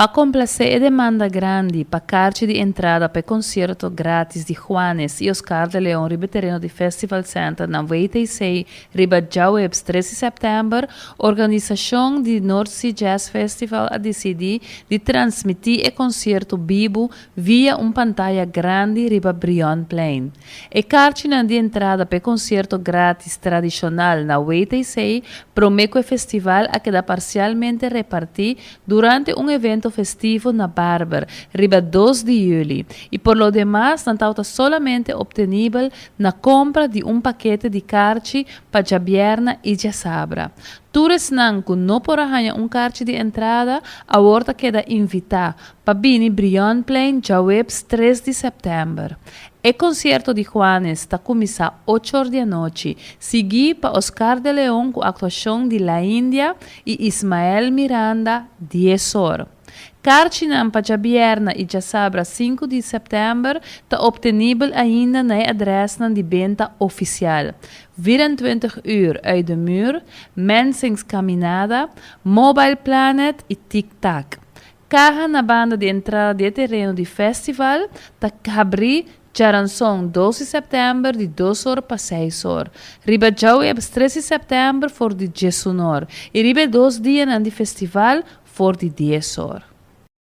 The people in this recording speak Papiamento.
Pa komplasé e demanda grandi pa karchi di entrada pa e konsierto grátis di Juanes i Oscar de Leon riba e tereno di Festival Center na WTC riba djaweps tres di sèptèmber, organisashon di North Sea Jazz Festival a disidí di transmití e konsierto bibu via un pantaya grandi riba Brionplein. E karchinan di entrada pa e konsierto grátis tradishonal na WTC promé ku e festival a keda parsialmente repartí durante un evento festivo na Barber riba dos di yüli i por lo demas nan tabata solamente optenibel na kompra di un pakete di karchi pa djabièrnè i djasabra. Tur esnan ku no por a haña un karchi di entrada awor ta keda invitá pa bini Brionplein djaweps tres di sèptèmber. E konsierto di Juanes ta kuminsá ocho or di anochi, siguí pa Oscar de Leon ku aktuashon di La India i Ismael Miranda dies or. Karchinan pa djabièrnè i djasabra sinku di sèptèmber ta optenibel ainda na e adrèsnan di benta ofisial, 24 uur Uit de Muur, Mensing's Caminada, Mobile Planet i Tic Tac. Kaha na banda di entrada di e tereno di festival ta habrí djaranson dos di sèptèmber di dos or pa seis or, riba djaweps tres di sèptèmber for di djesun or i riba e dos dianan di festival for di dies or.